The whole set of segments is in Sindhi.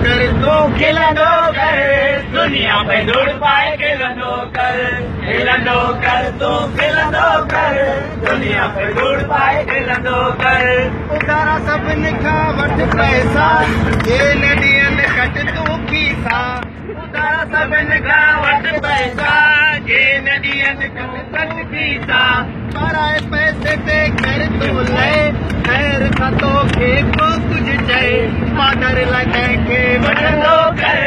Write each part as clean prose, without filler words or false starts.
ڪر تون کلندو ڪر، دنيا پئي ڌوڙ پائي کلندو ڪر، کلندو ڪر تون کلندو ڪر، دنيا پئي ڌوڙ پائي کلندو ڪر. اڌارا سڀني کان وٺ پئسا، جي نه ڏين ڪڍ تون کيسا. اڌارا سڀني کان وٺ پئسا، جي نه ڏين ڪڍ کيسا. پرائي پئسي تي ڪر تون لئي، خير سان توکي ڪو ڪجهه چئي. پادر لاءِ ڪنهن کي وٺندو ڪر،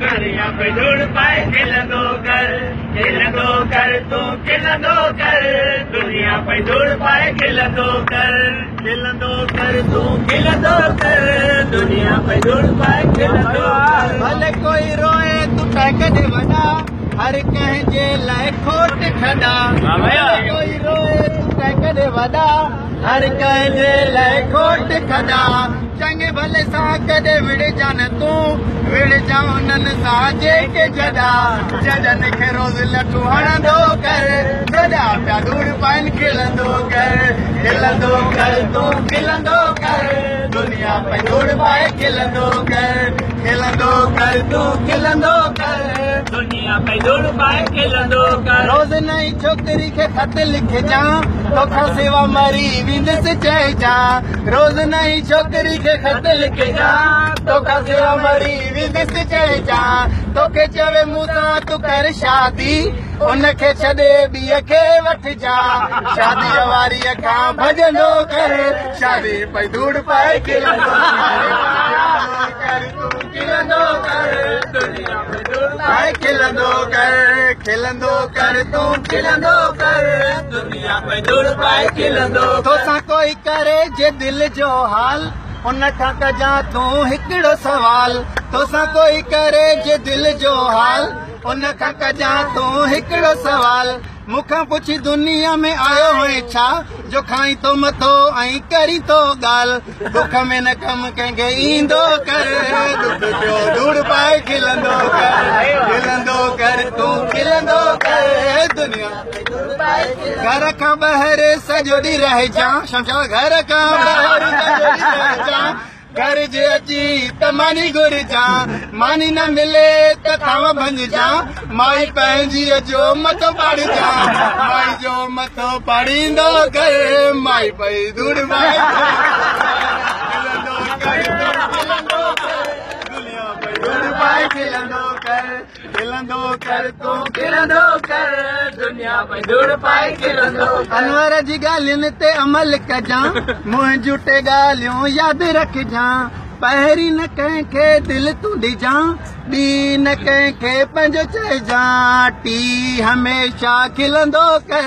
دنيا پئي ڌوڙ پائي کلندو ڪر، کلندو ڪر تون کلندو ڪر، دنيا پئي ڌوڙ پائي کلندو ڪر، کلندو ڪر تون کلندو ڪر، دنيا پئي ڌوڙ پائي کلندو ڪر. ڀلي ڪوئي روئي تون ٽهڪ ڏي وڏا، هر ڪنهن جي لاءِ کوٽ کڏا. ڀلي ڪوئي روئي تون ٽهڪ ڏي وڏا، هر ڪنهن جي لاءِ کوٽ کڏا. چڱي ڀلي سان ڪڏهن وڙهجان تون، وڙهجان انهن سان جيڪي جڏا. جڏن کي روز لٺون هڻندو ڪر، سڄا پيا ڌوڙ پائن کلندو ڪر، کلندو ڪر تون کلندو ڪر، دنيا پئي ڌوڙ پائي کلندو ڪر، کلندو ڪر تون کلندو ڪر، دنيا پئي ڌوڙ پائي کلندو ڪر. روز نئين ڇوڪري کي خط لکجان، توکان سوا مري ويندس چئجان. روز نئين ڇوڪري کي خط لکجان، توکان سوا مري ويندس چئجان. توکي چوي مون سان تون ڪر شادي، ان کي ڇڏي ٻيءَ کي وٺجان. شاديءَ واريءَ کان ڀڄندو ڪر، شادي پئي ڌوڙ پائي کلندو ڪر، تون کلندو ڪر، دنيا پئي ڌوڙ پائي کلندو ڪر، کلندو ڪر تون کلندو ڪر، دنيا پئي ڌوڙ پائي کلندو. توسان ڪوئي ڪري جي دل جو حال، ان کان ڪجان تون هڪڙو سوال. توسان ڪوئي ڪري جي دل جو حال، ان کان ڪجان تون هڪڙو سوال. مون کان پڇي دنيا ۾ آيو هئين ڇا، جو کائين ٿو مٿو ۽ ڪرين ٿو ڳالهه. دک ۾ نه ڪم ڪنهن کي ايندو ڪر، دک پيو ڌوڙ پائي کلندو ڪر، کلندو ڪر تون کلندو ڪر، دنيا گهر کان ٻاهر سڄو ڏينهن رهجان. شمشاد گهر کان ٻاهر سڄو ڏينهن رهجان، گهر جي اچي ته ماني گهرجان. ماني نه ملي ته ٿانو ڀڃجان، مائي پنهنجيءَ جو مٿو پاڙجان. مائي جو مٿو پاڙيندو ڪر، مائي پئي ڌوڙ پائي کلندو ڪر، کلندو ڪر، دنيا پئي ڌوڙ پائي کلندو ڪر، کلندو ڪر تون کلندو ڪر، دنيا پئي ڌوڙ پائي کلندو. انور جي ڳالهين تي عمل ڪجان، منهنجون ٽي ڳالهيون ياد رکجان. پهرين نه ڪنهن کي دل تون ڏجان، ٻي نه ڪنهن کي پنهنجو چئجان، ٽي هميشه کلندو ڪر.